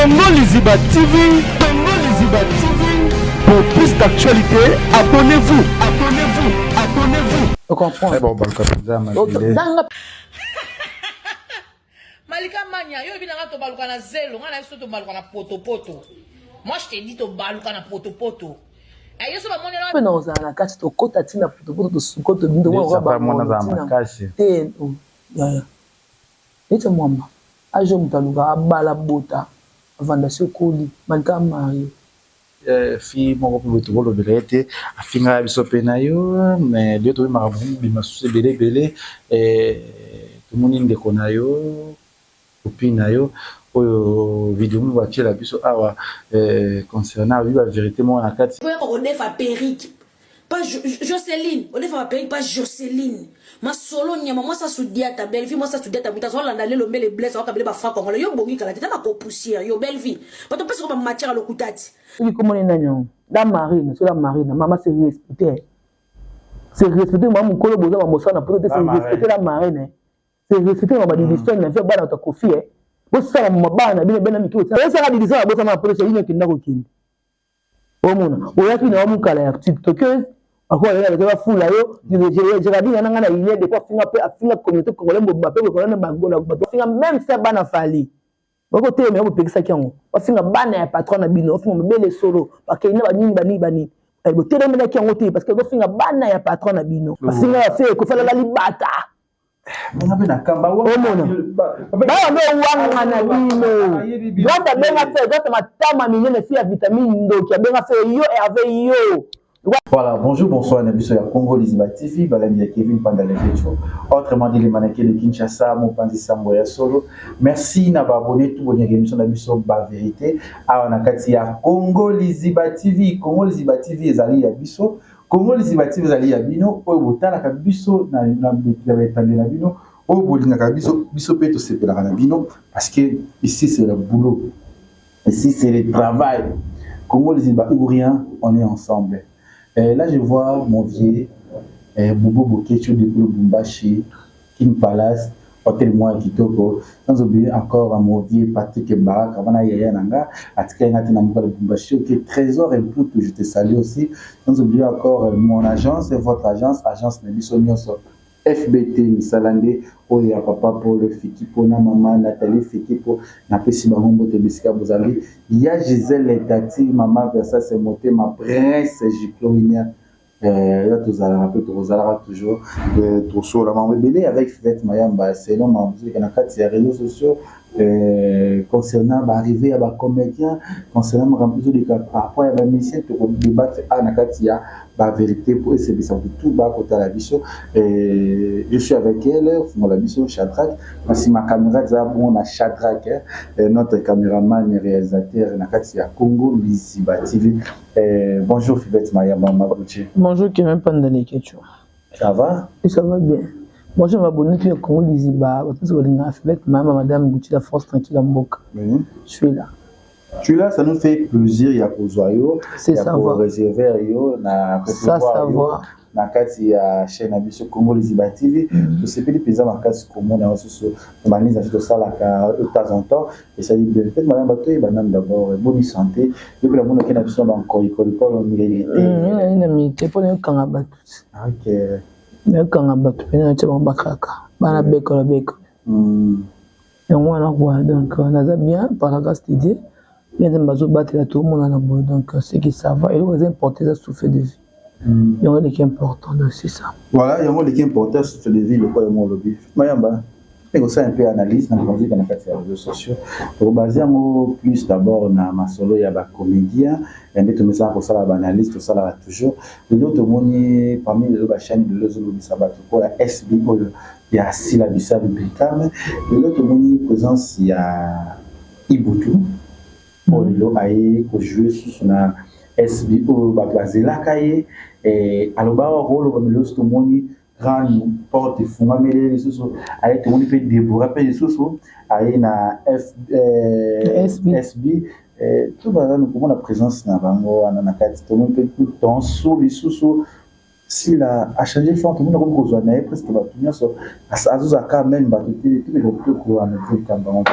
Congo Liziba TV, Congo Liziba TV. Pour plus d'actualités, abonnez-vous, abonnez-vous, abonnez-vous. Ocomprendre. Bon, baluka mpenza mabele. Malika Mania, yo oyebi na nga tobaluka na zelo, nga na biso tobaluka na potopoto. Moi je te dis tobaluka na potopoto. Eh, yo so bamoni mpe na kozala na kati, tokota ntina potopoto, tosuko, tobimi. Neti papa mwana azala makasi. Te, oh, yaya, neti mwamba age oyo, moto aluka abala, bota, avanda si okoli. Malika marie. Fi moko mpe boye tokolobela ye te, afingaka biso mpe na yo, mais lelo toyebi makambo mobima susu ebele ebele. Tomoni ndeko na yo, copine na yo oyo, video moko batiela biso awa concernant oyebi bavérité moko na kati. Oyaka kodefa perruque pa Joseline, odefa baperruque pa Joseline masolo nyama mwasi asudiata Bellevie, mwasi asudiata, moto azolanda lelo mbele Blaise akabele bafranc congolais. Yo bongi kala te ta bakopoussière yo Bellevie, bato mpesoko bamatière lokuta ti. Soki komoni nani yango, la marine, so la marine mama, c'est respecté, c'est respecté. Mama mokolo boza bamosala na poto te, c'est respecté. La marine, c'est respecté. Mama didistone na vie, bana ta Kofi, bosala mama bana na bino bena miki osala didistone, abosama na poto yino okenda kokende, omona oyaki na yo mokala ya tiktokers, akoya bafula yo. Géraldine na ngai na ilie depuis afinga mpe afinga communauté congolais mobima mpe bato afinga, même sa bana Fali bakotelema yo, bopekisaki yango. Bafinga bana ya patron na bino, bafinga mabele solo, bakei na banini banini banini, botelemelaki yango te parce que bofinga bana ya patron na bino, bafinga ya fe ekofalala libata. Nga mpe na kamba. Omona baya nde owanga na bino. Grâce abenga fe, grâce matama minene, fi ya vitamine, ndoki abenga fe yo, Herve yo. Voilà, bonjour, bonsoir, na biso ya Congo Liziba TV, balandi ya Kevin Pandalevecho. Autrement dit, les mannequins de Kinshasa, mopanzi sango ya solo. Merci na ba abonné tout bon émission na biso ba vérité. Awa na kati ya Congo Liziba TV, Congo Liziba TV ezali ya biso. Congo Liziba TV ezali ya bino, oyo botalaka biso na na bino, oyo bolingaka biso, biso pe tosepelaka na bino parce que ici c'est le boulot. Ici c'est le travail. Congo Liziba ou rien, on est ensemble. Et là, je vois mon vieux Bobo Bokechu depuis Lubumbashi, King Palace, Hôtel Moi Kitoko. Sans oublier encore mon vieux Patrick Baraka, Bana Yaya Nanga, Atika Ngati Nambuka Lubumbashi, ok, Trésor et Poutou, je te salue aussi. Sans oublier encore mon agence, votre agence, agence Nebiso Nyonso. FBT Misalande, oyo ya papa Paul Fikipo na mama Nathalie Fikipo, napesi bango mbote bisika bozali. Ya Gisèle Tati, mama Versase Motema, Prince Giclorinia, ya tozalaka mpe tokozalaka toujours, tosola mambo ebele avec Fivette Mayamba selon makambo ezoleka na kati ya réseaux sociaux concernant baarrivée ya bacomédien, concernant makambo ezoleka par rapport ya bamusicien. Tokodébattre a na kati ya bavérité po esebisa butu bakotala biso. Je suis avec elle, fungola biso Shadrack na nsima caméra, eza bongo na Shadrack, notre caméraman et réalisateur na kati ya Congo Liziba TV. Bonjour Fivette Mayamba Mabuchi. Bonjour Kevin Pandalekecho. Ça va? Et ça va bien. Bonjour abonné ya Congo Liziba, bato nyonso balingaka Fivette Mayamba, madame Gucci, la force tranquille ya mboka. Oui. Je suis là. Tu es là, ça nous fait plaisir ya kozwa yo, C'est ya ça va. koréserver yo na Ça, recevoir ça yo va. na kati ya chaîne na biso Congo Liziba TV. Tosepeli mpenza makasi komona yo susu. Banise na biso tosalaka de temps en temps, esali bien. Peut-être madame, bato oyeba nanu d'abord, boni santé yo? Mpe namoni oke na biso na bankoyikolikolo mileli te. Ngai na milité mpo nayokanga bato. Nayokanga bato mpena, natia bango bakaka bana bekola bekola. Yango wana quoi. Donc naza bien par la grâce de Dieu, mpe Nzambe azobatela, tomonana boye. Donc ce qui ça va, eloko eza important eza souffle de vie, yango eleki important. Donc c'est ça. Voilà, yango eleki important, souffle de vie. Lokola yango olobi, Mayamba, mpe kosala mpe analyse na makambo na kati ya réseaux sociaux, tokobase yango plus d'abord na masolo ya bacomédien ya nde tomesaka kosala baanalyse, tosalaka toujours. Lelo tomoni parmi lelo bachaîne lelo ezolobisa bato koya SB oyo ya Sila Bisalu Bikame. Lelo tomoni présence ya Ibutu oyo lelo aye kojouer susu na SB oyo bato bazelaka ye, alobaka koloba. Lelo tomoni grande porte efungwameli lisusu, aye. Tomoni mpe Debora mpe lisusu aye na SB. SB. To bazali komona présence na bango wana na kati. Tomoni mpe tonsu lisusu Sila achange forme, tomoni akomi kozwa na ye presque bato nyonso, azozwa kaka même bato te. Tomeka koanalyse likambo yango.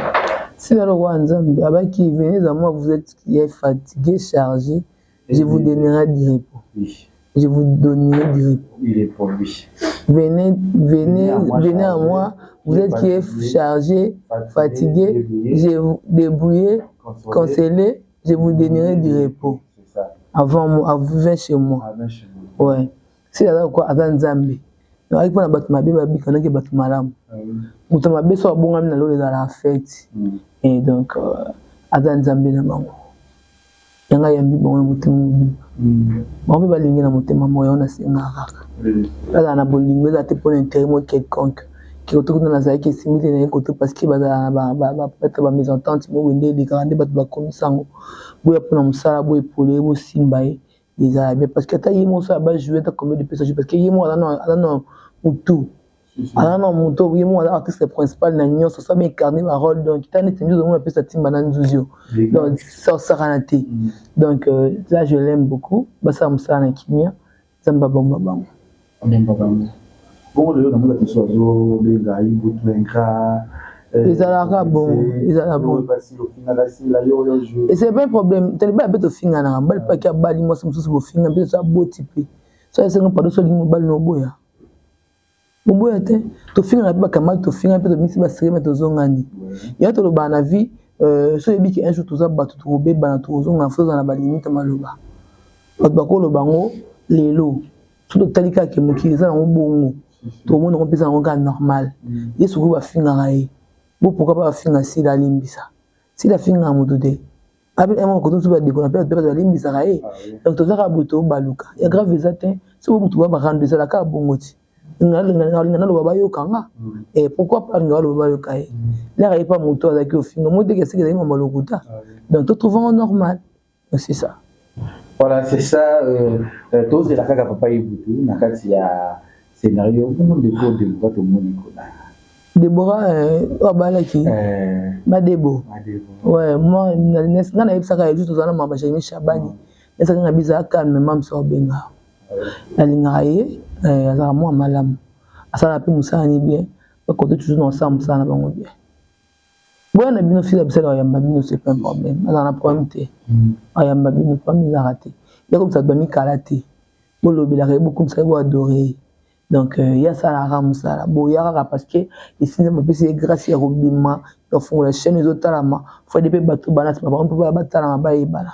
Sila lokola Nzambe abaki venez à moi vous êtes qui êtes fatigué chargé je vous donnerai du repos. Oui. Je vous donnerai du repos. Il est pour lui. Venez, venez, venez à moi, vous êtes qui êtes chargé, fatigué, je vous débrouillé, consolé, je vous donnerai du repos. C'est ça. Avant moi, avant chez moi. Avant chez moi. Ouais. Sila aza quoi aza Nzambe. Ayaki mpona bato mabe babika naki bato malamu. Moto mabe so abongami na lola ezala fete. Et donc aza Nzambe na bango. Yanga yambi bango na motema mobimba. Bango mpe balingi na motema moyo wana asengaka kaka. Bazala na bolingo ezala te mpona intérêt moko quelconque. Kikoto kuna nazalaki esimbi te na ye koto parce que bazala na ba ba mésentente moko nde elekaka nde bato bakomisa yango. Boya mpona mosala boye epole bosimba ye ezala bien parce que ata ye moko so aba jouer ata combien de pesa parce que ye moko aza na mutu aza na moto ye moko aza artiste principal na nyonso so abe incarné ba rôle donc ta neti nzuzi omona apesa timba na nzuzi yo donc osakana te donc là je l'aime beaucoup basala mosala na kimia Nzambe abomba bango. Abomba bango. Bongo lelo namoni bato mosusu bazobenga Ibutu ingrat. Ezalaka bongo, ezalaka bongo. Et c'est pas un problème. Taliba mpe tofinganaka. Mobali mpe aki abali mwasi mosusu bofinga mpe so aboti mpe. So esengo pardon so olingi mobali na oboya. Boboya te. Tofingana mpe bakamati tofingana mpe tobimisi ba secret mais tozongani. Ya tolobaka na vie so oyebi ke un jour toza bato tokobebana tokozongana faut tozala na ba limite ya maloba. Bato bakoloba yango lelo soki totali kaka ke mokili eza nango bongo tokomona yango mpe eza nango kaka normal. Ye sikoyo bafingaka ye bo pourquoi pas bafinga Sila alimbisa. Sila afingaka moto te. Ape un moko koto ba dekona pe bato balimbisaka ye. Donc toza kaka boye tobaluka. Ya grave eza te. Soki moto ba rando ezala kaka bongo ti. Nalinga naloba bayoka nga. Et pourquoi pas alinga baloba bayoka ye. Lere ye pa moto azalaki ofinga moi te kesiki ezali mama lokuta. Donc to trouve yango normal. Donc c'est ça. Voilà, c'est ça. Tozela kaka papa Ibutu na kati ya scénario bongo ndeko Deborah tomoni kona. Deborah oyo abalaki Madebo. Ouais, moi nga nayebisaka ye juste tozala na mama Jérémie Shabani. Nayebisaka nga biza calme mama so abenga. Nalingaka ye azalaka mwa malamu. Asalaka mpe mosala ni bien. Bakote toujours na osala mosala na bango bien. Boya na bino fils abisala ayamba bino c'est pas un problème. Azala na problème te. Ayamba bino problème ezalaka te. Ya komisa bato bamikala te. Bolobelaka ye bokumisa ye bo adorer ye. Donc ye asalaka mosala boya kaka parce que esi Nzambe apesi ye grâce ya kobima ya kofungola chaîne ezotalama faut ade mpe bato bana nsima bango mpe batalama bayebana.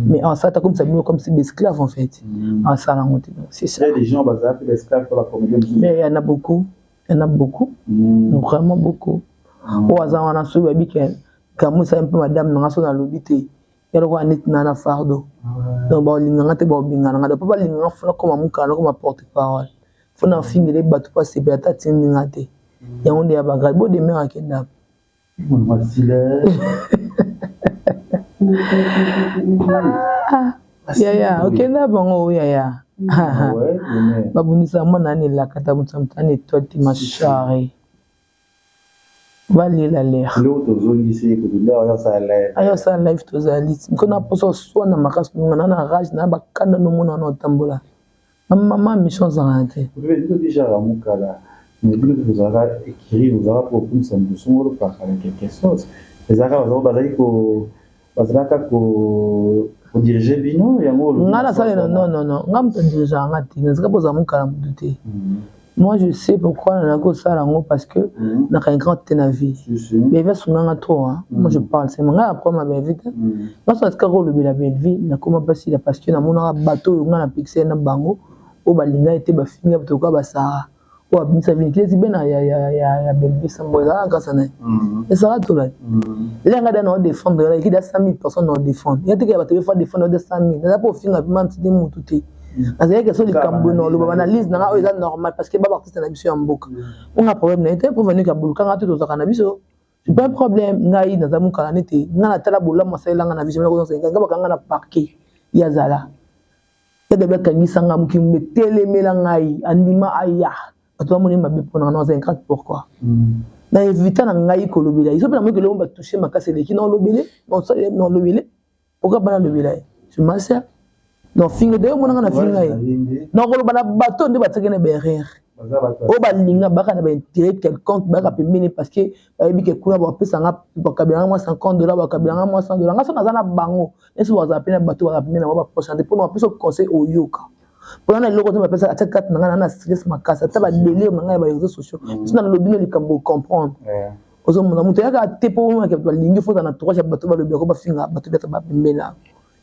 Mais asala ta komisa bino comme si esclave en fait. Asala yango te donc c'est ça. Il y a des gens bazala mpe esclave pour la comédie mosusu. Mais il y en a beaucoup. Il y en a beaucoup. Vraiment beaucoup. Oyo aza wana soki bayebi ke kamwisa esali mpe madame na nga so nalobi te ya lokola neti na na fardeau. Donc baolinga nga te baobengana nga. Donc mpo balinga nga fo nakoma mokala nakoma porte parole. Fo nafingela ye bato mpo asepela ata atindi nga te. Yango nde ya ba grade. Bo demeure akenda wapi? Yaya okenda bango yaya. Babundisa mwana na elaka ta moto na étoile te ma chérie. Balela lere. Ayo osala live tozali. Mpo na posa oswana makasi nonga na rage na bakanda nomona wana otambola. Mama mission ozalaka te. Bino déjà mukala mais bino mpe bozalaka écurie bozalaka mpo kokumisa moto songolo pakala quelque chose ezalaka bazalaki ko bazalaka ko kodiriger bino yango nga nasalela non non non nga moto adirigeaka nga te nazalaka bozala mokala moto te. Moi je sais pourquoi nazalaki kosala yango parce que naka grand te na vie. Bellevue asunganga trop hein. Moi je parle seulement nga na problème ya Bellevue te. Nga so natikaka kolobela Bellevue nakoma mpasi na parce que namonaka bato oyo nga napekisa ye na bango oyo balinga ye te bafinga bato lokola basara oyo abimisa vini kilesi be na ya Bellevue sambo ezalaka grâce na ye. Ezalaka tola lelo nga da na odéfendre yo ekida 100 000 personnes na odéfendre ya teke bato befa défendre yo 100 000 naza mpo ofinga mpe mamti te mutu te. Nazalaki so likambo na oloba banalyse na nga oyo eza normal parce que ba artiste na biso ya mboka onga problème na ye te po venu kabuluka nga te tozalaka na biso c'est pas un problème. Ngai naza mokala nete nga natala bolamu asalelanga na vie nga bakanga na parquet ye azala ye dabi akangisa nga mokili mobe telemela ngai andima aya bato bamoni mabe mpona nga naza ingrate pourquoi na evita na ngai kolobela ye so mpe namoki eloko batouche makasi eleki naolobele naolobele pourquoi bana lobela ye c'est ma sœur. Donc finga d'ailleurs monanga na finga ye nakoloba na bato nde batiaki na berere. Oyo balinga baka na baintérêt quelconque, baka pembeni parce que bayebi ke kuna bapesa nga, bakabela nga mwa 50 $, bakabela nga mwa 100 $. Nga so naza na bango nesi, bazala mpe na bato bazala pembeni na bango, baproche te mpona bapesa conseil oyoka. Mpona na eloko te bapesa atia kati na ngai na stress makasi, ata badélire na ngai ya baréseaux sociaux. So nalobi no likambo, comprendre, ozomona moto ayaka te mpo omonaka bato balingi. Fo na entourage ya bato balobelako, bafinga bato beta bapembeni na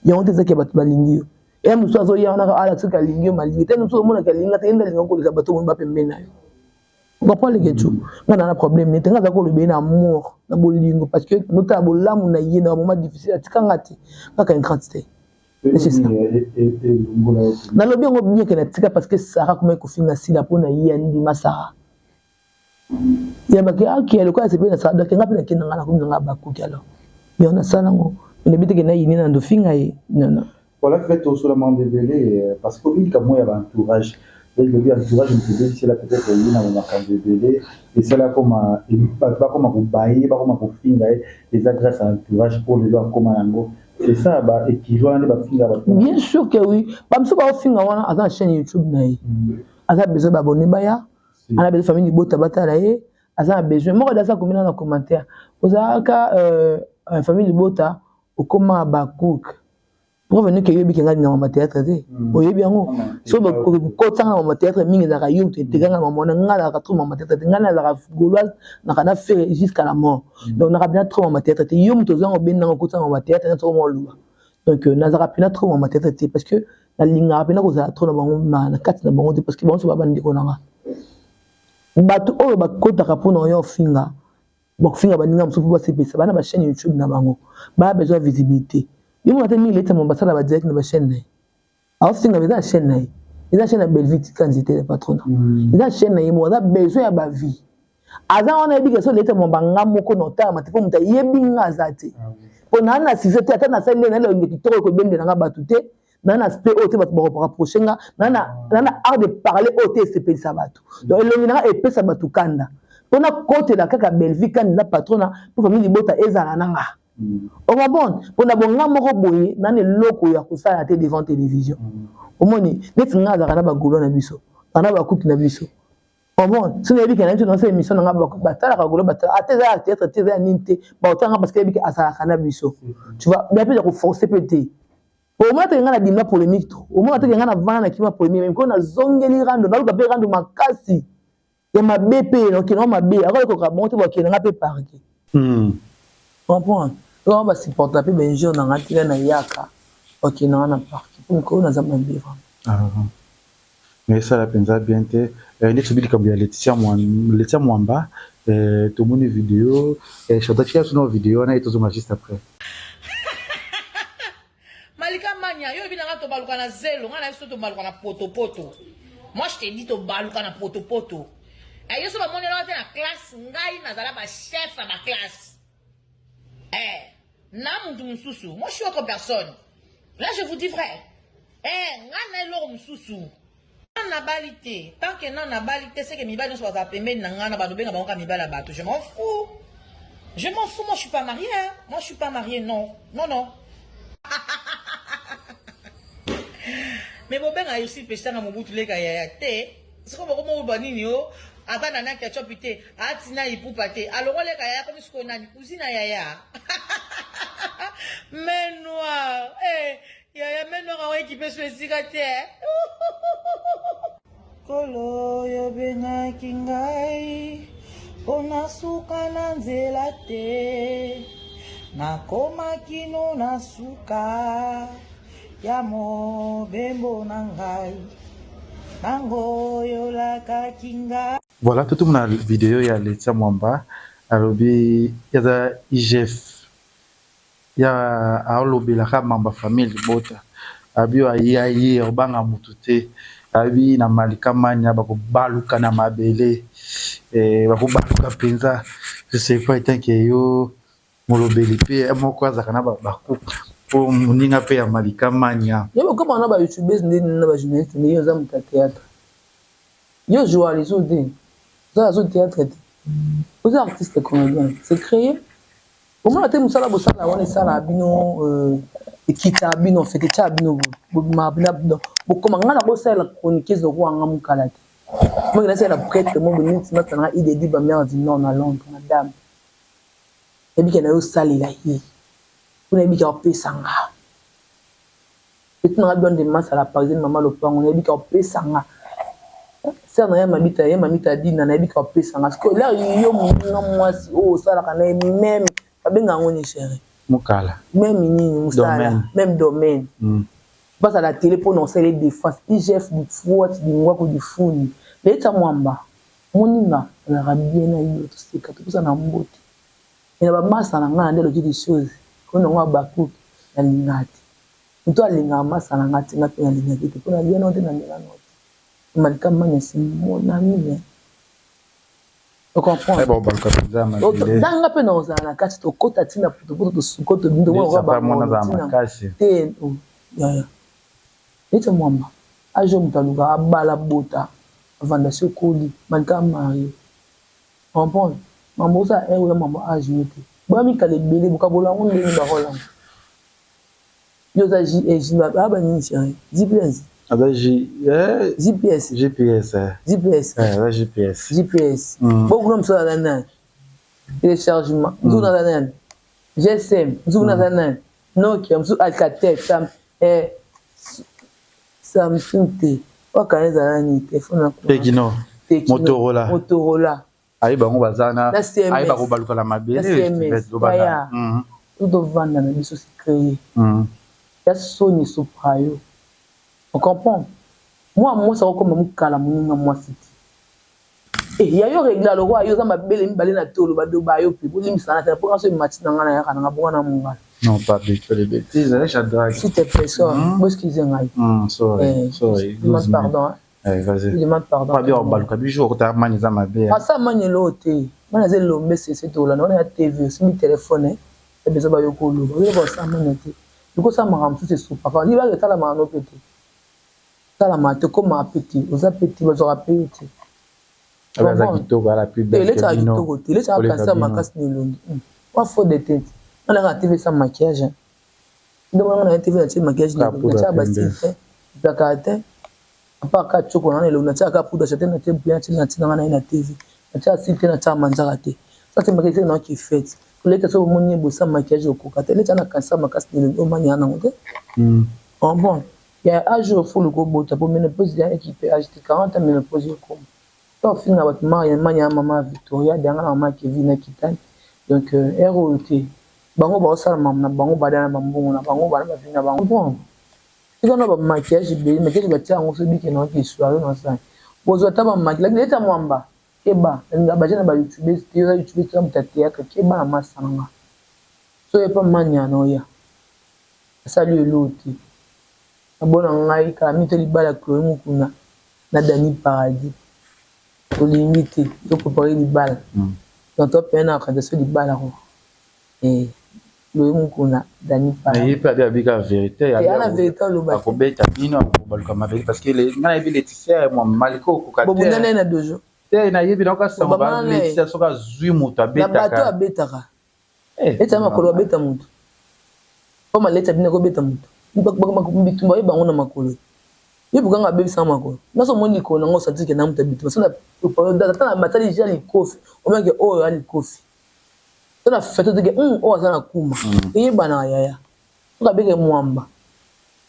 yango te. Ezaki ya bato balingi yo, ya mosusu azoya wana ala soki alingi yo malingi te, mosusu omonaka alingi te, ye nde alinga koleka bato omoni bapembeni na yo. Comprend leke tu nga na problème nete nga aza koloba ye na amour, na bolingo, parce que notala bolamu na ye na bamoment difficile, atikanga te kaka ingrate te. Nalobi yango bien ke natika parce que Sara komaki kofinga Sila mpo na ye, andima Sara yabaki ake lokola asepeli na Sara. Donc nga mpe nakende nga nakomi nanga bakuki. Alors yo nasala yango, nayebi teke nayini na ndofinga ye, non. Voilà, fait tosala mambo ebele parce que obiki mwa ya baentourage, lobi entourage moto ebebisela peut-être ye na bamakambo ebele esala koma bato bakoma kobaye, bakoma kofinga ye. Eza grâce à entourage mpo lelo akoma yango. C'est ça, baécurie wana nde bafinga bato. Bien sûr que oui. Bamosusu baofinga wana, aza na chaîne YouTube na ye, aza besoin baabonnés baya, aza besoin famille libota batala ye, aza na besoin moko aza komina na commentaire. Ozalaka famille libota, okóma bacook pour venir ke yoyebi ke ngai alingaka mama théâtre te. Oyebi yango so kotanga mama théâtre mingi, ezalaka yo moto etekanga mama wana. Ngai nazalaka trop mama théâtre te, ngai nazalaka gauloise, naka na faire jusqu'à la mort. Donc naka mpena trop mama théâtre te. Yo moto ozwanga obendanga okotanga mama théâtre na soko mwa oloba. Donc nazalaka mpena trop mama théâtre te parce que nalingaka mpena kozala trop na bango na kati na bango te, parce que bango so babandeko na nga. Bato oyo bakotaka mpona oyo ofinga, bakofinga baninga mosusu mpo basepelisa bana bachaîne YouTube na bango, baya besoin ya visibilité. Yo mona te mingi letama basala badirect na bachaîne na ye, aofinga. Eza na chaîne na ye, eza chaîne ya Bellevue Tikanzi te, patrona. Eza chaîne na ye moko, aza besoin ya bavie, aza wana. Yebi ke so letama banga moko na otalama te mpo moto ayebi nga aza te, mpo naa na sujet te. Ata nasali nde nalonge kitoko ekobendela nga bato te, naa na aspect oyo te bato bakorapproche nga, naa na art de parler oyo te esepelisa bato. Donc elongi na nga epesa bato kanda mpona kotela kaka Bellevue Kandi na patrona mpo famille libota ezala na nga. Ocomprendre? Mpona bonga moko boye nana eloko ya kosala te devant télévision. Omoni neti nga azalaka na bagolo na biso, na bakuki na biso. Comprendre? So nayebi ke na biso nasala émission na nga, batalaka golo, batala ata eza ya théâtre te, eza ya nini te, baotanga parce que yebi ke azalaka na biso. Tu vois bien mpe ya koforce mpe te. Omona teke nga na dima polémique to omona teke nga na vanda na kima polémique, mais mpo nazongeli rando, naluka mpe rando makasi ya mabe mpe nakende mabe akoyokoka bango te, bakende nga mpe parke. Comprendre? Wana basupporta mpe bainjure na nga tika na yaka, bakende nga na parke mpo mikolo naza mabe vraiment. Mais esala mpenza bien te. Nde tobi likambo ya Leticia Mwamba, tomoni video. Shada, tia biso na video wana ye, tozonga juste après. Malika Mania, yo oyebi na nga tobaluka na zelo, ngai na biso tobaluka na potopoto. Moi je te dis, tobaluka na potopoto. Eh, yo so bamonelaka te na classe, ngai nazala bachef na baclasse. Eh, na mutu mosusu, moi je suis autre personne là, je vous dis vrai. Eh, ngai na eloko mosusu nabali te. Tant que na nabali te, seke mibali nyonso bazala pembeni na ngai na bato benga bango ka mibali ya bato. Je m'en fous, je m'en fous. Moi je suis pas mariée, hein? Moi je suis pas mariée, non, non, non. Mais bobenga yosi pesanga Mobutu leka yaya te. Siko bokomoloba nini? O aza na naki atyopi te, atina ipupa te, alongoleka yaya komi sikoyo nani cousine yaya main noire. Eh, yaya main noire awa ekipe so esika te. Kolo oyo obengaki ngai mpo suka na nzela te, nakomaki no na suka ya mobembo na ngai nango oyo olakaki ngai. Voilà, totomona video ya Letia Mwamba, alobi eza IGF ya aolobelaka mamba famille libota. Abi oyo aye aye obanga motu te. Abi na Malika Mania bakobaluka na mabele, bakobaluka mpenza. Je sais pas, etanke yo molobeli mpe moko azalaka na bakuka mpo moninga mpe ya Malika Mania. Yo bokoma na bayoutubes nde na bajournaliste nde. Yo oza moto ya théâtre, yo joua lisusu te, oza azo théâtre te, oza artiste comédien, c'est créé. Omona te mosala bosala wana esalaka bino, ekitaka bino, en fait etiaka bino bobimaka bino bokoma. Ngai nakosalela chroniqueuse lokola nga mokala te. Moi nasala na prêtre mo boye neti masana nga idedi ba mère du nord na Londres na dame. Nayebi ke nayo salela ye. Po nayebi ke akopesa nga. Petit na nga Don de Massa la parisienne mama lopango nayebi ke akopesa nga. Sœur na ya Mamita ya Mamita Dina nayebi ke akopesa nga. Sikoyo lere yo moninga mwasi oyo osalaka na ye meme babenga yango nini chérie? Mukala. Meme nini musala, meme domaine. Baza na tele pona osala ye defense IGF du fuati di ngwaku di funi Leita mwamba moninga azalaka bien na yo toseka topesa na mbote mais na ba masta na nga na nde aloki des choses komi na ngo Habacuc na lingaka te mutu alingaka masta na nga te nga pe na lingaka ye te po na lia nao te na mela nao te Malika Mania c'est mon amie hein. O comprendre? Na nga pe nakozala na kati tokota ti na potopoto tosuko tobimi tokomi lokola ba ngolo ti na te oh yaya neti mwamba age oyo moto alukaka abala abota avanda si okoli malika a marie comprendre mambo osala heure oyo mambo age no te boya mikala ebele bokabola yango ndenge ba role yango Yo oza JSJ ba ba nini chérie? GPS. Aza J eh GPS. GPS eh. GPS. Eh aza GPS. GPS. Mm. Bo kuna mususu aza nani? Téléchargement. Mususu mm. aza nani? GSM. Mususu mm. aza nani? Nokia, mususu Alcatel, Sam eh Samsung te. Wakana ezala nini? Telefone na Tekino. Motorola. Motorola. Ayi bango baza na ayi bako baluka na mabele yaya tovanda na biso se cree ya soni esopaka yo o comprendre mwana mwasi akokoma mukala moninga mwasi te eh ya yo regla lokola yo oza mabele mibale na tolo badoba yo pe bolimbisa nga na po nga so emati na nga nayaka na nga bonga na mungala. Non pas de bêtises hein Shadrack. S'il te plaît sorry bo excuse ngai. Sorry sorry. Demande pardon hein. Eh, vas-y. Je demande pardon. Pas bien baluka bijour okota mani eza mabe. Asa mani eloko te. Mani aza elombe sese tolanda wana ya TV osimbi telefone eh. Ya besoin ba yoko oloba. Oyo ko sa mani te. Liko sa makambo mosusu esopaka. Libala etalamaka no pe te. Talamaka te okoma pe te. Oza pe te bazwaka pe yo te. Aza kitoko ala plus belle. Eleta kitoko te. Eleta cancer makasi na elongi. Wa faux de tête. Wana ka TV sans maquillage. Donc nga na TV na tie maquillage na tia ba cils te. Ezalaka te. À part kaka tshoko na nga na elongi natiaka kaka poudre chate na tie brillant na tie na nga na ye na TV natiaka cils te natiaka manzaka te soki natie maquillage seke nayoki fete leta soki omoni ye boye sans maquillage okoka te leta na cancer makasi na elongi oyo mania nango te comprendre ya age oyo faut luka obota po menopause ya ekipe age te 40 ans menopause ekoma to ofinga bato mania ya mama Victoria danga na mama Kevin na Kitani donc heure oyo te bango baosala makambo na bango bada na bambongo na bango bana ba vie na bango comprendre Tika na ba maquillage ebele maquillage batia yango soki bike na ki soiree na sani bozwa ata ba maquillage leta mwamba keba nalinga ba jeune ba youtubeuse te oza youtubeuse te oza moto ya theatre keba na masta na nga soki epa mania na oya asali yo eloko te na bona ngai kala mingi te libala Chloe Mukuna na Dany Paradis tolingi te to prepare libala donc to pene na organisation libala ko Eh Loyi Mukuna, Dany Pala. Mais ye pe abi abika verite. Te ana verite aloba te. Akobeta bino akobaluka mabele parce que nga nayebi Laetitia mwa Malika okoka te. Bobunda naye na dojo. Te nayebi nayoka sango ba Laetitia soki azui moto abetaka. Na bateau abetaka. Leti ya makolo abeta moto. Po maleti abina kobeta moto. Bitumba ye bango na makolo. Ye bukanga abebisa makolo. Naso omoni likolo nango osanti ke na moto ya bitumba. Soki na ata na basali ja likofi omoni ke oyo ya likofi. To na fete toke oyo aza na kuma eyebanaka yaya soki abeke mwamba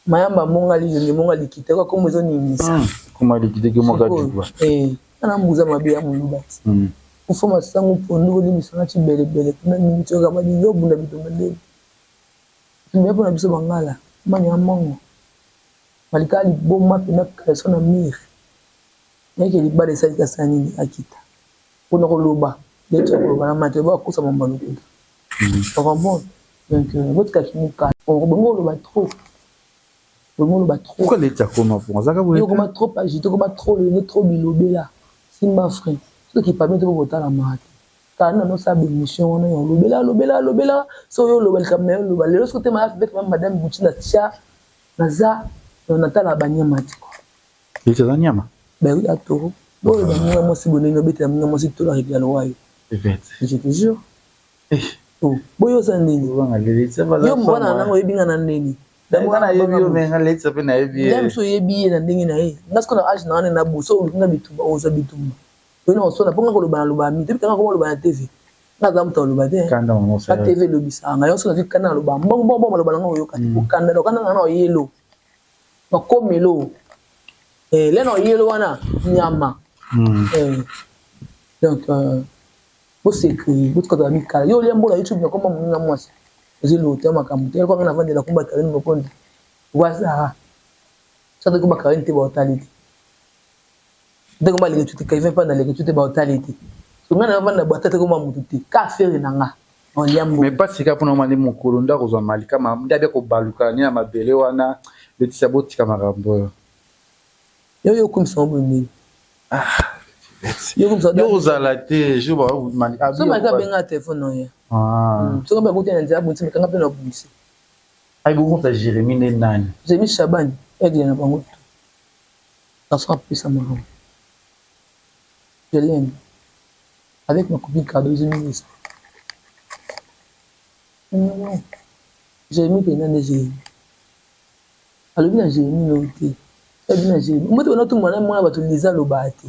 mayamba monga liyonge monga likita yoka kombo ezoningisa Kuma likita ke mwaka jukwa. Eh ana mbuza mabe ya muluba ti kufa masangu pondu bolimbisa nga tshibelebele kuna mingi tioka balingi obunda bitumba ndeni bitumba ya pona biso bangala mani ya mongo malika liboma pena caleçon na mire yake libala esali kasala nini akita Pona koloba neti ya koloba na mate ba kosa mamba lokuta. O comprendre? Donc botika ki mukala. Bongo oloba trop. Bongo oloba trop. Pourquoi leti akoma po azaka boye? Yo koma trop agité, koma trop lene, trop bilobela. Simba frein. Soki pas bien to botala mate. Kala na no sa émission wana ya lobela lobela lobela so yo loba likambo na yo loba lelo soki te ma avec madame Gucci na tia naza natala ba nyama te. Leti aza nyama? Ben oui, atoro. Oyo baninga mwasi bonene obetela moninga mwasi tolo arekela lowa yo. Yvette. Je te jure. Eh. Oh, boyo oza ndeni. Yo mwana nanga oyebi nga na ndeni. Nga nayebi yo, me nga Letisa mpe nayebi ye. Mosu oyebi ye na ndenge na ye. Nga sikoyo na age na nga nde na boso oluki nga bitumba, ozwa bitumba. Oyo na osona mpo nga koloba na loba mi toyebi kanga koma loba na TV. Nga aza moto aloba te. Kanda mama Nga osala. TV elobisaka nga nyonso, nazwi kanda, naloba mbongo mbongo, maloba na nga oyoka te. Okanda okanda na nga na oyelo nakomelo le na oyelo wana nyama. Donc bosekri, botika mikala yo olia mbona YouTube nakoma moninga mwasi ozelo te makambo te. Eloko nga navandela komba Karine Mokonzi wazara soki komba Karine te, baotali te. Ndenge baleki tu te, Kevin mpa naleki tu te, baotali te. So ngai navanda bwata te, komba motu te, ka affaire na nga olia mbongo. Mais pasi kaka mpona omandi mokolo nde akozwa Malika nde abia kobaluka ni na mabele wana. Letisa, botika makambo oyo. Yo okomisa ngo boye ndenge yo ozala te jour. So Malika abenga telefone na ye, soki bakuti na nzela abundisi mekanga mpe na bundisi. Ayi bokomisa Jérémi nde nani? Jérémi Chabani, aigle na bango to garçon apesa makambo. Je l'aime avec ma copine Cardozo, ministre. Non, Jérémi mpenza nde Jérémi alobi na Jérémi no te, alobi na Jérémi moto wana tumba na mwana bato. Liza alobaka te,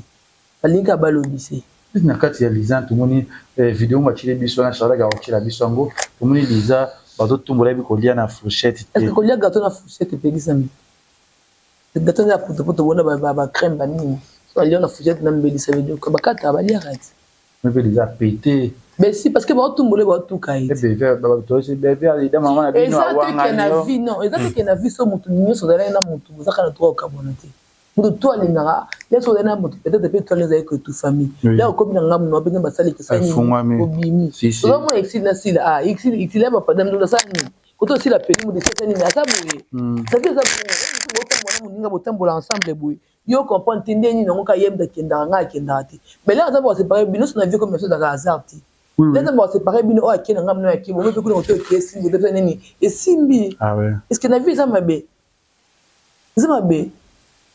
balingi kaka balobise. Na kati ya Liza tomoni video ngo batieli biso na Charlaka, akotiela biso yango. Tomoni Liza bazotumbola yebi kolia na fourchette te. Est-ce kolia gâteau na fourchette epekisami? Gâteau ya potopoto bona bacrème banini, so balia na fourchette na mbeli, ça veut dire que bakataka baliaka ti. Mpe Liza pete. Mais si, parce que baotumbola, baotuka ye. Eza te ke na vie, non, eza te ke na vie so motu nyonso ozalaki na motu, ozaka na droit okabwana te. Motu to alingaka nyonso ozali na motu, peut-être mpe toali ezali koetu famille ya okomi na ngambu na mpenza basali kesani obimi, ozomona exil na sila, ah, exil ya bapada mndu asala nini koto osila peni moto esasa nini aza boye. Zavi eza bongo, botambola na moninga, botambola ensemble boye, yo comprendre te nde nini yango ka ye moto akendaka, ngai akendaka te. Mais lere aza baséparer bino so na vie comme biso ezalaka hasard te. Lere aza baséparer bino, oyo ake na ngai, bino ake bongo mpe kuna koto eke esimbi koto nini esimbi. Est ce que na vie eza mabe? Eza mabe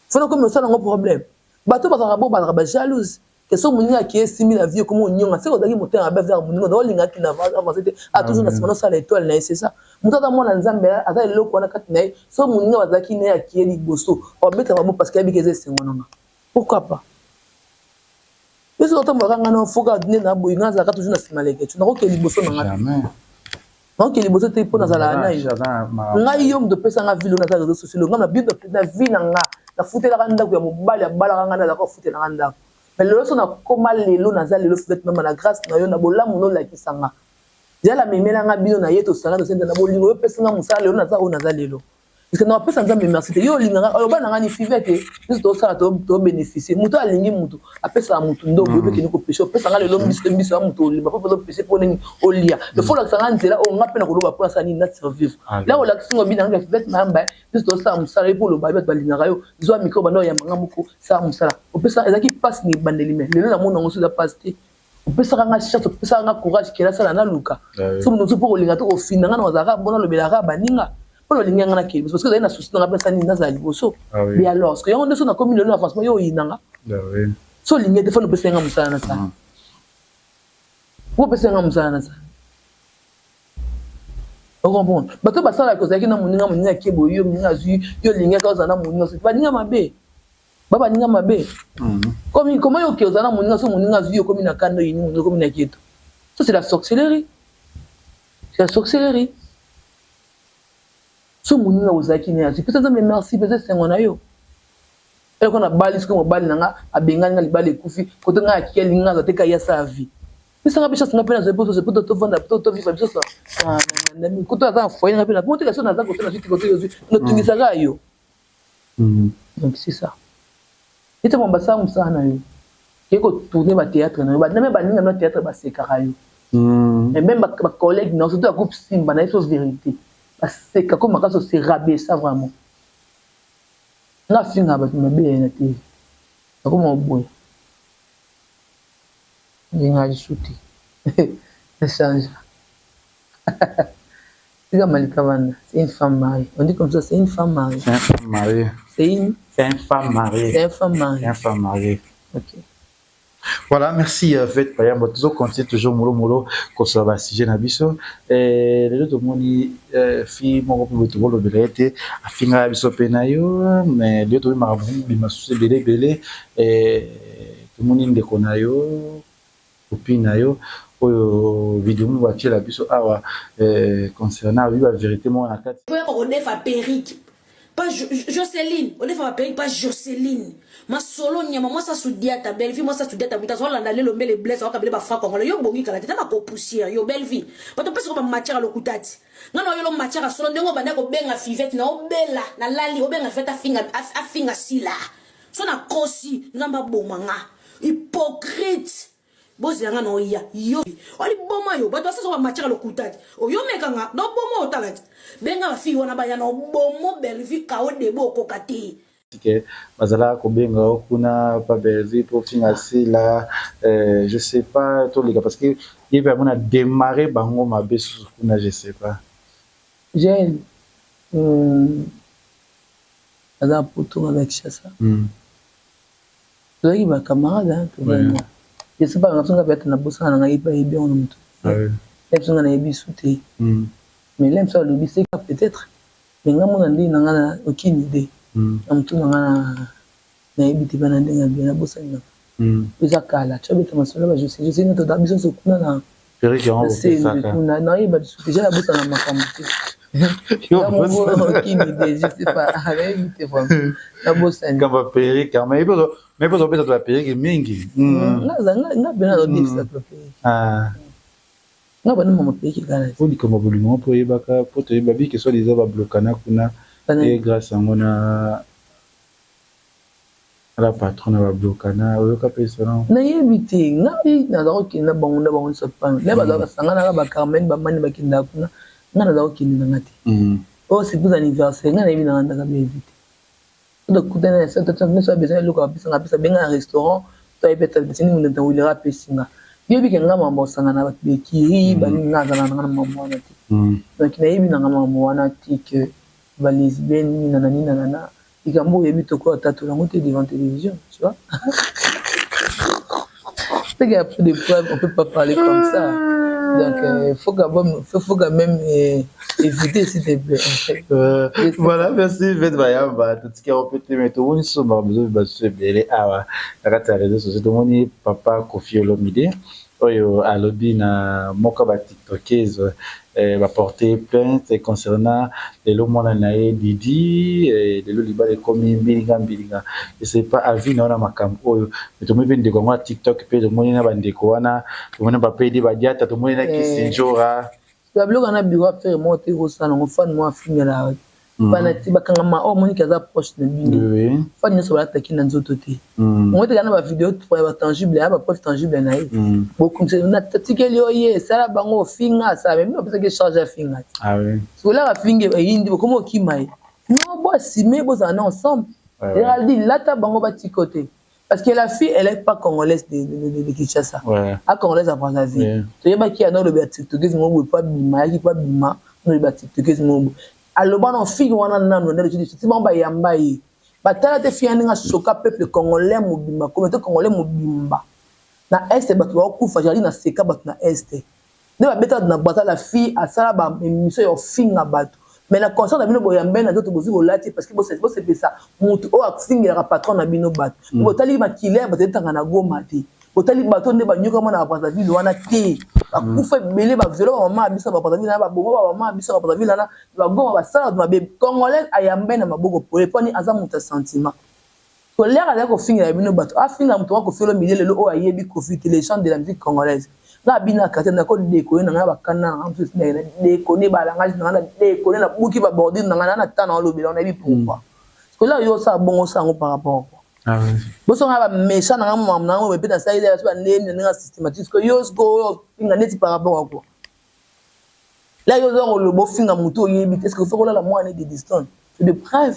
fona komi osala yango problème. Bato bazalaka bo bazalaka bajalouse ke so moninga ake esimbi na vie, komi onyonga seke ozalaki motema mabe azalaka moninga na olingaki na avance te, a toujours na nsima nosala étoile na ye. C'est ça, moto aza mwana Nzambe, aza eloko wana kati na ye. So moninga bazalaki na ye akie liboso, abetaka mabo parce que ayebiki eza esengo nanga. Pourquoi pas biso otambolaka ngai na foka nde na boye? Ngai azalaka toujours na nsima leke, nakoke liboso na nga te, nakoke liboso te mpo nazalaka na yo. Ngai yo moto opesanga vie, lelo naza réseau sociaux. Ngai na bible na vie na nga nafutelaka ndako ya mobali abalaka ngai, nazalaka kofutelanga ndako. Mais lelo so nakóma lelo, naza lelo Fivete mama na grâce na yo, na bolamu nolakisanga yala memelanga bino na ye tosanga tosenda na bolingo. Yo opesanga mosala, lelo naza oyo naza lelo parce que napesa Nzambe merci te. Yo olinganga oyo bana ngani Fivete, biso tosala tobénéficie. Moto alingi motu apesaka motu ndobo, yo mpe kende kopeshe opesanga lelo biso biso ya moto olimba mpo opeshe mpo nini olia. Il faut olakisanga nzela oyo nga mpe na koloba mpo nasala nini na survivre. La olakisi ngo bina nga Fivete mayamba, biso tosala mosala ye mpo oloba bato balingaka yo. Zwa micro, banda oyambanga moko, sala mosala opesa. Ezalaki mpasi na ebandeli, mais lelo namona yango so eza mpasi te. Opesaka nga chance, opesaka nga courage kela sala naluka. So moto mosusu mpo kolinga to kofinda nga na ozalaka bona alobelaka baninga mpo na olingi nga nakende liboso parce que ozali na souci na nga mpesa nini nazala liboso. Mais alors parce que yango nde so nakomi lelo na avancement, yo oyinanga so olingi ete fana opesa nga mosala nasala, po opesa nga mosala nasala. Ocomprendre, bato basalaka ozalaki na moninga, moninga ake boye, yo moninga azwi yo, olingaki ozala na moninga, baninga mabe ba baninga mabe. Komi comment yo oke ozala na moninga, so moninga azwi yo, komi na kanda, oyini moninga, komi na keto. Ça, c'est la sorcellerie, c'est la sorcellerie. So moninga ozalaki na ye azwi, pesa Nzambe merci, pesa esengo na yo. Eloko na bali, soki mobali na nga abengani nga, libala ekufi kote ngai akiki, alingi nga aza te, kai asala vie, pesanga mpe chance nga mpe nazwa mpo po tovanda tovivre biso koto aza na foyer nga mpe na moteka. So naza kote nazwi te, kote ozwi natungisaka yo. Donc c'est ça, ete mo basala mosala na yo, ke kotourner bathéâtre na yo, même baninga na théâtre basekaka yo, mais même bacollègue na yo, surtout ya groupe Simba na ye, so vérité baseka ko makasi, ose rabaissa vraiment. Nga afingaka bato mabe ya ye na TV, nakoma oboya ndenge lisu te, echange. Tika Malika Vanda, c'est une femme mariée. On dit comme ça, c'est une femme mariée. C'est une femme mariée. C'est une C'est une femme mariée. C'est une femme mariée. C'est une femme mariée. Ok. Voilà, merci Fête Payambo. Toujours continuer toujours molo molo kosola ba sujet na biso. Eh lelo tomoni fille moko pe boye tokolobela ye te afinga biso pe na yo mais lelo toyebi makambo bima susu ebele ebele tomoni ndeko na yo copine na yo oyo video moko batiela biso awa concernant alobi ba vérité moko na kati. Oya kodefa perruque pa Joseline odefa ba perruque pa Joseline masolo nyama mwasi asudiata Bellevue mwasi asudiata moto azolanda lelo mbele Blaise akabele ba franc congolais yo bongi kala te tama ko poussière yo Bellevue bato pesa ko ba matière lokuta ti nga na yolo matière solo ndenge obanda kobenga Fivette na obela na lali obenga Fivette afinga afinga sila so na kosi nzambe aboma nga hypocrite bozela nga na oya yo oliboma yo bato basaso ba matière lokuta ti oyomeka nga na oboma otala ti benga ba fille wana baya na obomo Bellevue kao debo okoka te. Ke bazalaka kobenga yo kuna pa Bellevue po finga Sila je sais pas toleka parce que ye pe amona demarrer bango mabe susu kuna je sais pas. Jael aza na poto nga na Kinshasa. Tozalaki ba camarade hein, tozalaki. Je sais pas, nga peut-être na bosana na ngai pe ayebi yango na mutu. Ye biso nga nayebi su te. Mais là biso alobi c'est peut-être mais nga mona ndenge na nga na aucune idée. Na mutu na nga na nayebi te bana ndenge ya bien nabosani na eza kala tu abeta masolo ba José José nyoto da biso nso kuna na sembe kuna nayeba lisusu te ja nabosana makambo te. Nga moko aucune idée, je sais pas, nayebi te vraiment nabosani. Kamba perruque, mais mais mpo ozopesa ba perruque mingi. Nga mpe nazodefisa ba perruque. Nga bana mama perruque kaka. Po likambo ya bolingo mpo oyebaka po toyeba bike soit disant bablokana kuna e grâce yango na la patron na bablokana oyoka mpe selon. Nayebi te, ngai naza kokende na bango na bango nyonso pano le bazala basanganaka ba Carmen bamani bakendaka kuna, ngai naza kokende na nga te. Oyo c'est pour anniversaire, ngai nayebi na nga ndaka bevi te. Tokutana na nyonso besoin eloko apesa nga apesa benga na restaurant to ayebi ata tindi moto ntango ilera apesi nga. Yoyebi ke nga mambo osangana bato bekiri baningi nga azala na nga na mambo wana te. Donc nayebi na nga mambo wana te que ba lesbienne nini nana nini nana likambo oyebi tokoya tatola yango te devant télévision, tu vois. C'est qu'il y a peu de preuves, on peut pas parler comme ça. Donc, faut quand même, faut quand même éviter, s'il te plaît. Voilà, merci Vet Bayamba. Totika opete mais tomoni so makambo bazo ebele awa na kati ya réseaux sociaux. Tomoni papa Koffi Olomide oyo alobi na moko ba tiktokese ba porter plainte concernant lelo mwana na ye Didi, lelo libala ekomi mbilinga mbilinga. Je sais pas avis na wana makambo oyo. Mais tomoni pe ndeko yango ya TikTok pe tomoni na bandeko wana, tomoni ba PD Badiata, tomoni na Kisinjora. Babiloko na bureau affaire moko te kosala yango fan moko afingela fanati bakangama oyo omoniki aza proche na bino fan nyonso balataki na nzoto te yango te kana bavideo ya batangible ya bapreuve tangible na ye bokomisa tikeli oyo ye esala bango ofinga asala me bino bapesaki charge afinga te sikola bafingi eyindi bokoma okima ye non bo assume bozala na ensemble. Géraldine lata bango batiko te. Parce que la fille, elle est pas congolaise de Kinshasa. Ouais. A congolaise à Brazzaville. Ouais. Toyebaki ya no loba tiktokeuse mo boye pa bima yaki pa bima no loba tiktokeuse mo boye. Aloba no fille wana nanu ndelo ti bango bayamba ye. Batala te fille ndinga choka peuple congolais mobimba, communauté congolais mobimba. Na est bato bakufa, jali na seka bato na est. Nde babeta bato na Brazza, la fille asala ba émission ya ofinga bato. Mais na concert na bino boyambe na nzoto bozwi bolati parce que bosepesa mutu oyo afingelaka patron na bino bato. Botali makila ya bato etanga na Goma te. Botali bato nde banyokama na Brazzaville wana te. Bakufa ebele ba viola ba mama ya biso ba Brazzaville na baboma ba mama ya biso ba Brazzaville wana bagoma basala bato mabe. Congolais ayambe na maboko pole poni aza moto ya sentiment. Kolera azali kofingela bino bato afinga moto wa Koffi Olomide lelo oyo ayebi Koffi te, légende de la musique congolaise. Nga abina quartier nako déconner na nga bakana na nga mosusu na déconner ba langage na nga na déconner na buki ba bordure na nga na na na olobela na yebi pourquoi. Parce que là yo sa bongo sango par rapport à quoi. Boso nga ba méchant na nga mama na nga pe na sali ya so ba ndeni na nga systématique que yo siko finga neti par rapport à quoi. Là yo zo koloba ofinga moto oyebi te, est-ce que faut kolala mwana de distance c'est de preuve.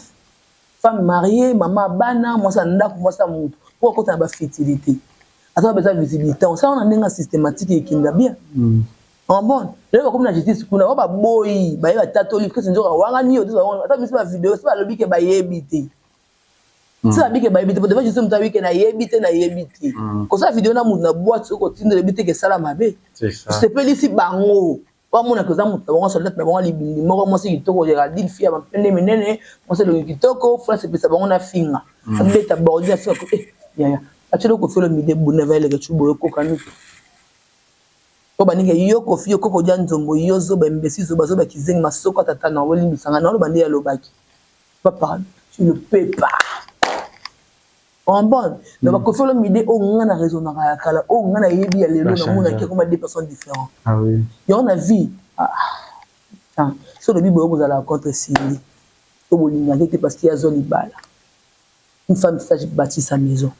Femme mariée, maman bana, mwasi ya ndako, mwasi ya moto, po akota na ba futilité. Aza besoin visibilité. On sait on a ndenge systématique ekenda bien. En bon, lelo bakomi na justice kuna, ba baboyi, baye batatoli, kasi nzoka wanga ni yo, ata biso ba vidéo, so balobi ke bayebi te. Si babike bayebi te, po devant Jésus moto abike nayebi te, nayebi te. Kosala video na moto na boîte soki otindela yebi te ke esala mabe. Sepelisi bango. Bamonaka oza moto na bango, soldate na bango, libindi moko, mwasi kitoko, Géraldine, fille ya mapende minene, mwasi elongi kitoko, France epesa bango na finga. Abeta bordi na finga, eh yaya. Atielo Koffi Olomide bunda va eleke chubo yokoka nutu. Po baninga yo Koffi yo koko dia nzombo yo zoba imbecile zoba zoba kizengi masoko ya tata na olimbisa nga na oloba nde alobaki. Papa tu ne peux pas. Comprendre? Donc ba Koffi Olomide oyo nga na raisonnaka ya kala oyo nga nayebi ya lelo namonaki akoma deux personnes différentes. Ah oui. Yango na vie ah ah soki olobi boye okozala contre Cindy to bolingaki te parce que ye azwa libala. Une femme sage bâtit sa maison.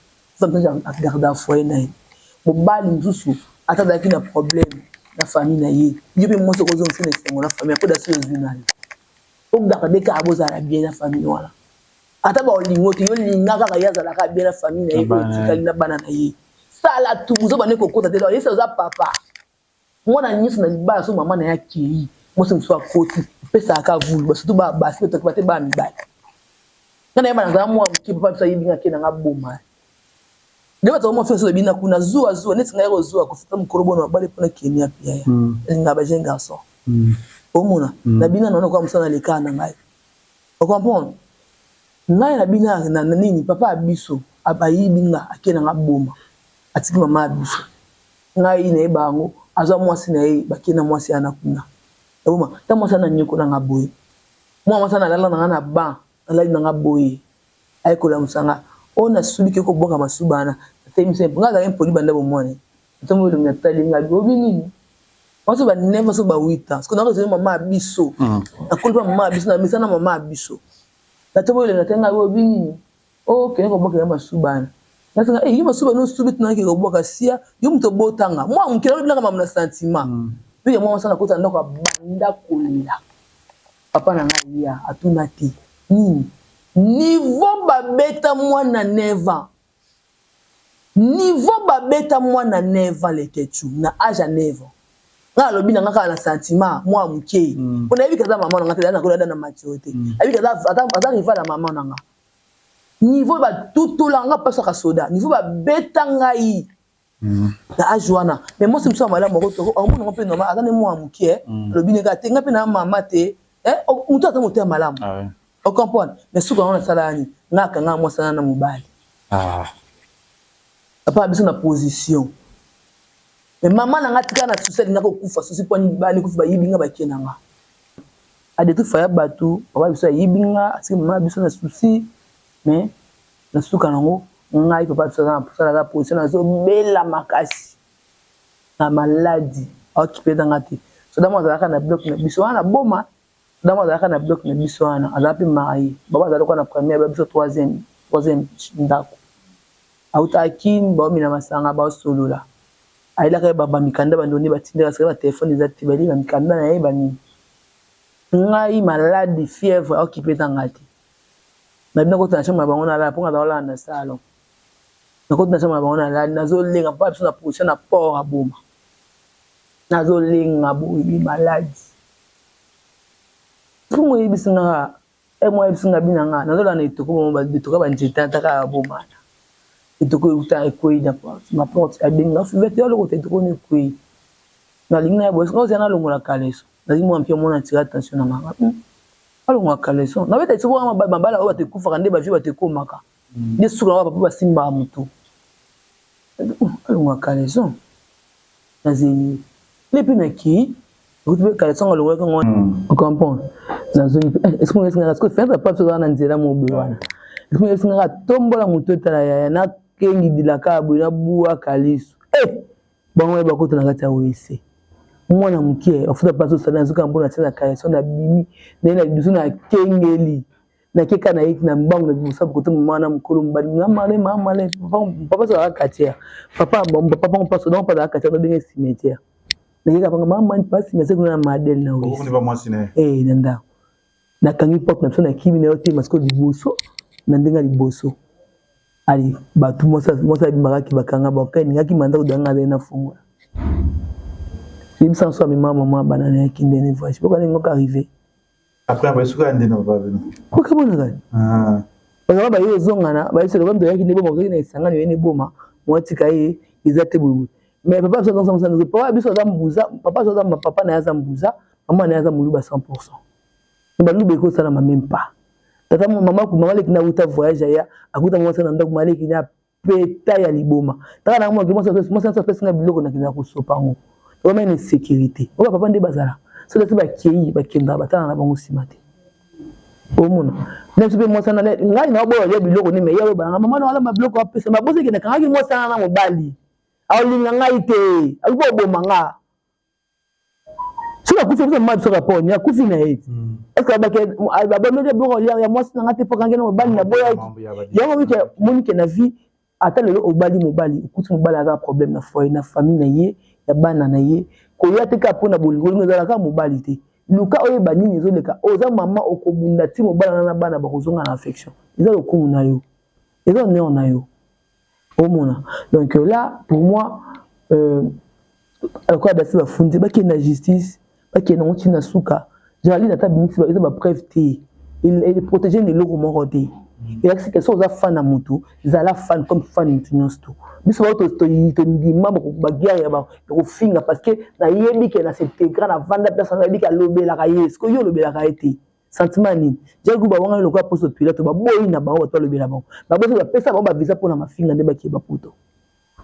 Une femme sage a garda foyer na ye. Mobali mosusu ata azalaki na problème na famille na ye, yo pe mwasi okozongisa na esengo na famille po dasi ozwi na yo. O garder kaka bozala bien na famille wana. Ata ba olingo te, yo linga kaka ye azalaka bien na famille na ye oyo etikali na bana na ye. Sala tout buzoba nde kokota te, yebisa oza papa. Mwana nyoso na libala soki mama na ye akeyi, mwasi mosusu akoti, epesaka kaka vulu, ba surtout bana basi, ba te bana mibali. Nga nayeba nazala mwana moke, papa biso ayebi nga ake na nga boma. Nde bato mwa fenso ebina kuna zuwa zuwa neti ngai kozuwa kofuta mokolo bona mabale mpona kemi ya pia ya. Alingaka ba jeune garçon. Omona, na bina na lokola mosala leka na ngai. O comprendre? Ngai na bina na nini papa ya biso abayibi nga ake na nga boma. Atiki mama ya biso. Ngai nayeba yango azwa mwasi na ye bake na mwasi yana kuna. Eboma, ta mwasi ana nyokola nga boye. Mwa mwasi ana lala na nga na banc, alali na nga boye. Aye kolamusa nga, oh nasubi ke kobwaka masuba wana. Natelemisi ye, nga azalaki impoli banda bomwana. Natomboki elongi natali nga, olobi nini? Mwasi ba 9 ans soki ba 8 ans. Sikoyo na raisonner mama ya biso. Nakoli pa mama ya biso, na mesana na mama ya biso. Natomboki elongi natali nga, olobi nini? Oh kende kobwakela masuba wana. Nasi nga, eh yo masuba no subi tina ke kobwaka sia, yo moto obota nga. Mwa moke nalobi naka mamu na sentiment. Puis mwa mwasi nakota ndako abanda kolela. Papa na ngai ya atuna te. Nini? Niveau babeta mwana 9 ans. Niveau babeta mwana 9 ans leketchou na age ya 9 ans. Nga alobi na nga kaka na sentiment mwa moke. Po nayebi ke aza mama na nga te, nakola na maturité. Nayebi ke aza rival ya mama na nga. Niveau batutola nga pasaka soda, niveau babeta ngai na age wana. Mais mwasi mosusu ya malamu akomona ngo mpe normal, aza nde mwa moke, alobi ne kaka te nga mpe na mama te, moto aza motema malamu. O comprendre? Mais suka yango nasala nini? Nga akanga mwasi wana na mobali. Papa biso na position. Mais mama na nga atikala na souci alingaka kokufa souci mpo nini bani kufi bayibi nga bakie na nga. A detruire foyer ya batu, papa biso ayibi nga, atiki mama biso na souci, mais na suka nango ngai papa biso aza na posa naza position nazobela makasi na maladi aokipe na nga te. Soda moko azalaka na bloc na biso wana na boma, soda moko azalaka na bloc na biso wana, azala mpe marie, baba azala lokola na première, ba biso troisième, troisième ndako. Awutaka kin, baomela masanga, baosolola. Ayelaka ye ba mikanda ba ndonde batindaka sika ba telephone eza te bayeli ba mikanda na ye ba nini. Ngai malade fièvre aokipe na ngai te. Na bino kota na chambre na bango nalala po nga naolala na salon. Nakoti na chambre na bango nalali nazolenga papa biso na position na port aboma. Nazolenga boye maladi. Mfumu oyebisi nga Eh moi yebisi nga bina nga nazo landa etoko bongo ba etoko ba nzete ata kaka bomana etoko euta ekweyi na porte ma porte abengi nga fivete yo lokota etoko no ekweyi nalingi na ya boye soki ozala nalongola kaleso nazali mwa mpia mona atira attention na nga alongola kaleso nabeta etoko wana mabala oyo bato ekufaka nde bavie bato ekomaka nde suka na papa basimbaka motu alongola kaleso Nazeli ye pe nakei nakuti pe caleçon yango alongolaki yango o comprendre nazongi pe eh, esprit oyebisi nga sikoyo fenêtre papa biso ozala na nzela mobe wana esprit oyebisi nga tombola motu etala yaya nakengidilaka boye nabwaka lisu eh bango ye bakota na kati ya wese mwana moke afuta pasi osali nazoka mpo natia na caleçon nabimi naye na lidusu nakengeli Nake kaka na ye na mbangu na liboso ya kote mama na mokolo mobali na male ma male papa azalaka quartier papa papa papa papa donc azalaka quartier babenge cimetière nake kaka mama mani pasi cimetière kuna na madel na wesi eh na ndako nakangi porte na biso na kimi na yo te masiko liboso na ndenge ya liboso ali bato mwasi abimaka bakanga banka elingaki manda kodanga azali na fongola yebisa nso amema mama bana na ye kindene voyage boka ndenge oka arrive Après après suka nde na papa bino. Oka bona kani. Ah. Bazalaka baye ozongana bayebisa lokola moto ayaki nde boma ozalaki na esangani oye nde boma mwatika ye eza te boye mais papa biso aza mbuza papa biso aza mbuza papa biso aza papa na ye aza mbuza mama na ye aza moluba 100% baluba ekosalama même pas tata mama mama leki na wuta voyage aya akuta mwasi na ndako maleki na peta ya liboma tala na mwaki mwasi mwasi apesi nga biloko nakendaka kosopa yango vraiment une sécurité oyo papa nde bazala soki asi bakei bakendaka batala na bango nsima te omona na biso mpe mwasi wana ngai naoboya lia biloko nde me ye aloba nanga mama na alamba biloko apesa mabosi ekende akangaki mwasi wana na mobali aolinga ngai te aluki oboma nga soki akufi biso mama biso rapport ni akufi na ye hmm. est-ce babomeli biloko ya mwasi na nga te mpo akangi na mobali naboyaki yango monike na vie Ata lelo obali mobali okuti mobali aza na problème na foyer na famille na ye ya bana na ye koya te kaka pona bolingo bolingo ezalaka kaka mobali te luka oyeba nini ezoleka oza mama okobunda ti mobali wana na bana bakozonga na affection eza lokumu na yo eza honneur na yo omona donc euh, là pour moi euh, lokola basi bafundi bakende na justice bakende yango ntina suka Geraldine ata abimisi eza ba preuve te protege na eloko moko te elakisi ke soki oza fan na motu zala fan comme fan motu nyonso to biso bao tondima baguerre ya kofinga parce que nayebi ke na s'integra na vanda place nayebi ke alobelaka ye sikoyo yo olobelaka ye te sentiment nini jagu bawangani lokola poso pilato baboyi na bango bato balobela bango babosi bapesa bango bavisa mpo na mafinga nde bakei bapoto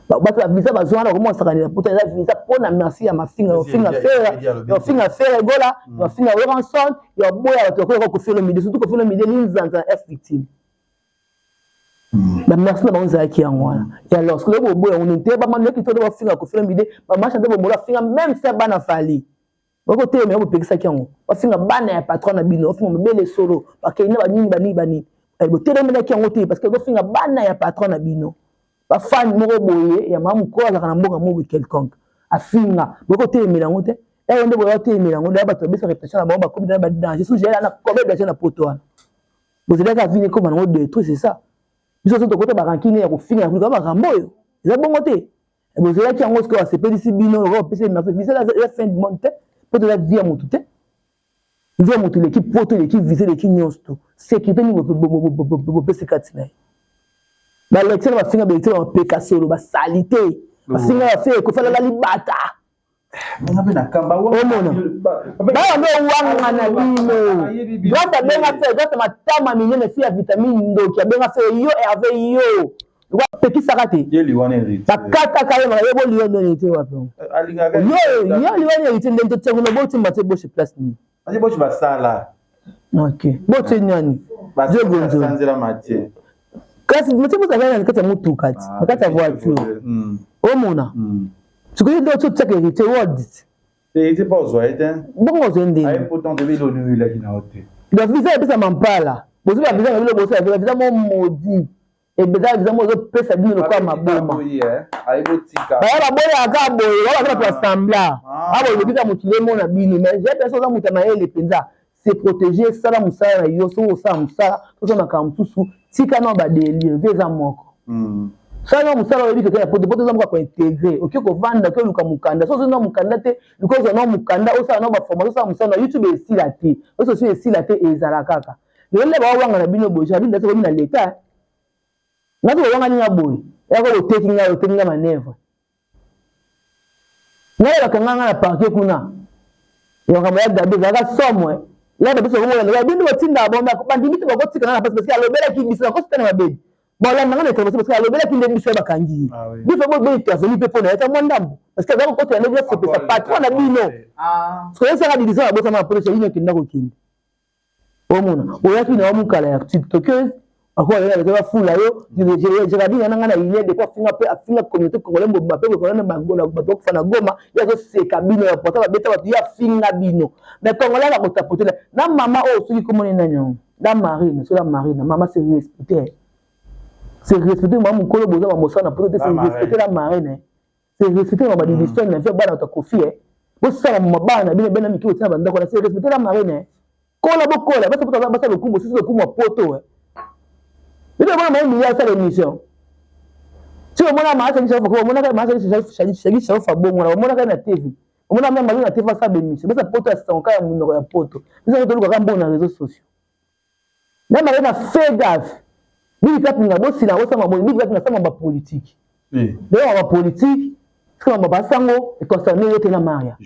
bato ya visa bazwa wana bakoma kosakanela poto eza visa mpo na merci ya mafinga ya ofinga fere ya ofinga fere gola ya ofinga weranson ya oboya bato bakoyaka Koffi Olomide surtout Koffi Olomide linzanza na f victime ba merci na bango ezalaki yango wana et alors soki boboya yango nini te bamaneki to bafinga Koffi Olomide bamasha nde bomolo afinga même se bana Fally bakotelemela bopekisaki yango bafinga bana ya patron na bino bafinga mabele solo bakei na banini banini banini eh, botelemelaki yango te parce que bofinga bana ya patron na bino bafani moko boye ya mama mokolo azalaka na mboka moko quelconque afinga bokotelemela yango te yango nde boya otelemela yango deya bato babesa réputation na bango bakomi na badanger soki jael ana combien danger na poto wana bozelaka vini ekoma nango détruit c'est ça biso so tokota barankine ya kofinga ya koluka makambo oyo eza bongo te bozelaki yango sikoyo asepelisi bino lokola bapesi merci visa eza fin du monde te mpo toza vie ya motu te vie ya motu eleki poto eleki visa eleki nyonso to sécurité nini bopesi kati na ye balexia na bafinga belexia bamapeka solo basalite bafinga bafe ekofalala libata omona baya nde owanga na bino grâce abenga fe grâce matama minene fi ya vitamine ndoki abenga fe yo herve yo bapekisaka te bakataka ye ye boliwa nde héritier wapi yo yo liwa ni héritier nde totia kuna botimba te boshe place nini ok botie nani jogonzo kasi matie bozalaka na kati ya motuka ti na kati ya voiture omona sikoyo nde otiaka héritier world héritier mpo ozwa ye te bongo ozwa ye ndenge pourtant toyebi eloni oyelaki na yo te donc visa epesa mampala bozwi bavisa na bino bosala visa mo maudit ebeza visa mo ezopesa bino lokola maboma baya baboyaka kaka boye baya baza bato ya sembla awa olobi kaka mokili emona bino mais j'ai personne oza moto ya mayele mpenza se protéger sala mosala na yo soki osala mosala tosala makambo mosusu tika nao badelire vie eza moko hmm. sala na mosala oyebi keke na poto poto eza moko ya kointegre okoki kovanda okoki oluka mokanda soki ozwi na mokanda te luka ozwa na mokanda osala na baformation osala mosala na youtube esila te oso esila te ezala kaka lelo nde bawanga na bino boye jardin dasi okomi na leta nga soki owangani nga boye yako oteki ngai oteki nga manevre ngai bakanga nga na parquet kuna ya makambo ya gabi ezalaka somo eh. ya babiso bakomona bino botinda bango bandimi te bakotika nga na pasi parce que alobelaki biso nakosita na mabebi bolanda nga na intervention parce que alobelaki nde biso ya bakangi ye ah biso bo intervenu mpe mpo na ye ata mwa ndambo parce que aza kokotela nde biso patron na bino soki oyesaka didisa babosama na poto chalino okenda kokende omona oyaki na yo mukala ya tiktokeuse akoya bafula yo Géraldine na ngai na ilie depuis afinga mpe afinga communauté congolais mobimba mpe congolais na bangola bato bakufa na Goma ye azoseka bino ya porta babeta bato ye afinga bino mais congolais akotapotela na mama oyo soki komoni nani yango na marine soki na marine mama se respecte se respecte mama mokolo boza bamosala na poto te se respecte la marine se respecte na badidistone na vie bana bato kofi e bosala mabana na bino bana mike botina bandako na se respecte la marine kola bokola basa poto basa lokumu sisi lokumu ya poto e bino bona maye miya asala émission si omona maa shagi sharufa omonaka maa shagi sharufa bongo na omonaka na tv omona meme mazo na tv asala bémission basa poto ya sanka ya monoko ya poto biso tolukaka mbongo na réseaux sociaux na marine fait gaffe. Bibi Kapinga bosila bosama boye Bibi Kapinga sama ba politique. Lelo ba politique soki ba basango e concerne yo te na Maria.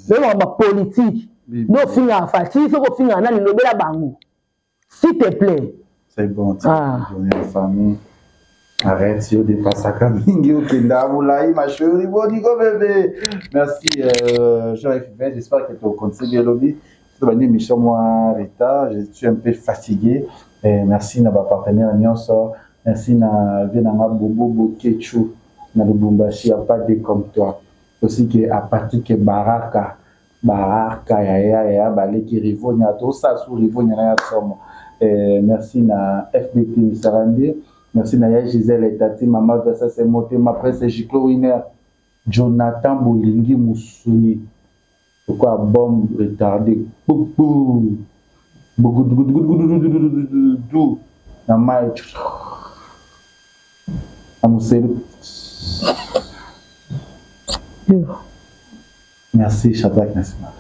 Lelo ba politique no finga Fatshi soki ofinga nani lobela bango. S'il te plaît. C'est bon, ah. la famille. Arrête, yo dépassaka mingi okenda molai ma chérie boniko bébé. Merci euh, Jean-Yves, j'espère que tu continues bien lobby. Tobandi émission moi retard, je suis un peu fatigué. Et merci na ba partenaires nyonso. Merci na vie na nga Bobo Boketshu na Lubumbashi, y a pas de comme toi. Aussi que à Patrick Baraka, Baraka ya ya ya baleki Rivonia, to sa sous Rivonia na ya somo. Et merci na FBT Misarandi, merci na ya Gisèle Etati, Mama Versa Motema, Prince Giclo Winner, Jonathan Bolingi Musuni. Lokola bombe retarde kpukpu bugudugudugudugudugudugudugudu na mayi na moselu. Merci Shadrack Nasimba.